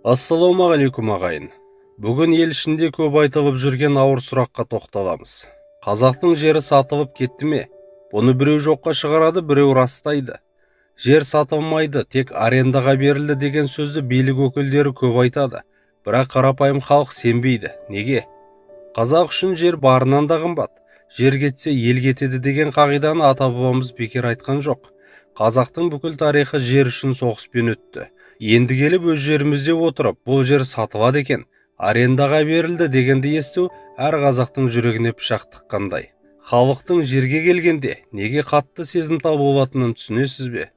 Ассалаумағалейкум, ағайын! Бүгін ел ішінде көп айтылып жүрген ауыр сұраққа тоқталамыз. Қазақтың жері сатылып кетті ме? Бұны біреу жоққа шығарады, біреу растайды. Жер сатылмайды, тек арендаға берілді деген сөзді билік өкілдері көп айтады. Бірақ қарапайым халық сенбейді. Неге? Қазақ үшін жер барынан да қымбат. Жер кетсе, ел кетеді деген қағиданы ата бабамыз бекер айтқан жоқ. Қазақтың бүкіл тарихы жер үшін соғыспен өтті. Енді келіп өз жерімізде отырып, бұл жер сатылады екен, арендаға берілді дегенді есту әр қазақтың жүрегіне пышақ тыққандай. Халықтың жерге келгенде неге қатты сезімтал болатынын түсінесіз бе?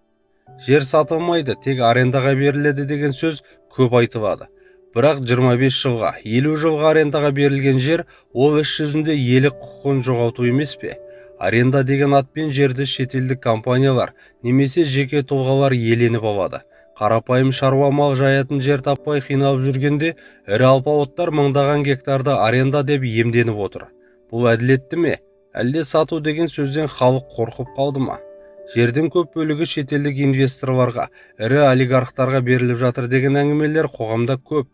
Жер сатылмайды, тек арендаға беріледі деген сөз көп айтылады. Бірақ 25 жылға, 50 жылға арендаға берілген жер ол іс жүзінде иелік құқығын жоғалту емес пе? Аренда деген атпен жерді шетелдік компаниялар немесе жеке тұлғалар иеленіп алады. Қарапайым шаруа мал жаятын жер таппай қиналып жүргенде, ірі алпауыттар мыңдаған гектарды аренда деп иемденіп отыр. Бұл әділетті ме? Әлде сату деген сөзден халық қорқып қалды ма? Жердің көп бөлігі шетелдік инвесторларға, ірі олигархтарға беріліп жатыр деген әңгімелер қоғамда көп.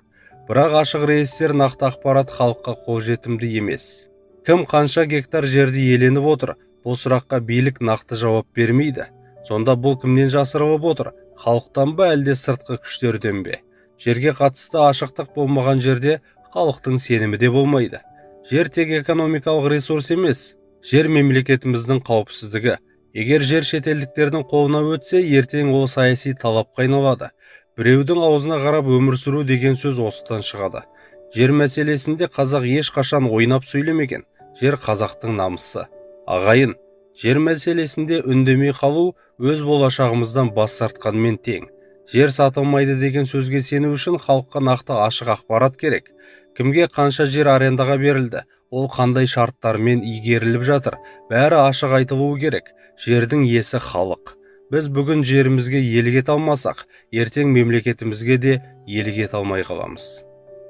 Бірақ ашық реестр, нақты ақпарат халыққа қолжетімді емес. Кім қанша гектар жерді иеленіп отыр? Бұл сұраққа билік нақты жауап бермейді. Сонда бұл кімнен жасырылып отыр? Халықтан ба, әлде сыртқы күштерден бе? Жерге қатысты ашықтық болмаған жерде халықтың сенімі де болмайды. Жер тек экономикалық ресурс емес, жер – мемлекетіміздің қауіпсіздігі. Егер жер шетелдіктердің қолына өтсе, ертең ол саяси талапқа айналады. Біреудің аузына қарап өмір сүру деген сөз осыдан шығады. Жер мәселесінде қазақ ешқашан ойнап сөйлемеген. Жер – қазақтың намысы. Ағайын, жер мәселесінде үндемей қалу өз болашағымыздан бас тартқанмен тең. Жер сатылмайды деген сөзге сену үшін халыққа нақты, ашық ақпарат керек. Кімге қанша жер арендаға берілді, ол қандай шарттармен игеріліп жатыр, бәрі ашық айтылуы керек. Жердің иесі – халық. Біз бүгін жерімізге иелік ете алмасақ, ертең мемлекетімізге де иелік ете алмай қаламыз.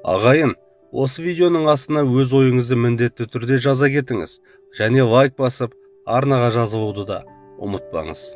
Ағайын, осы видеоның астына өз ойыңызды міндетті түрде жаза кетіңіз және лайк басып, арнаға жазылуды да ұмытпаңыз.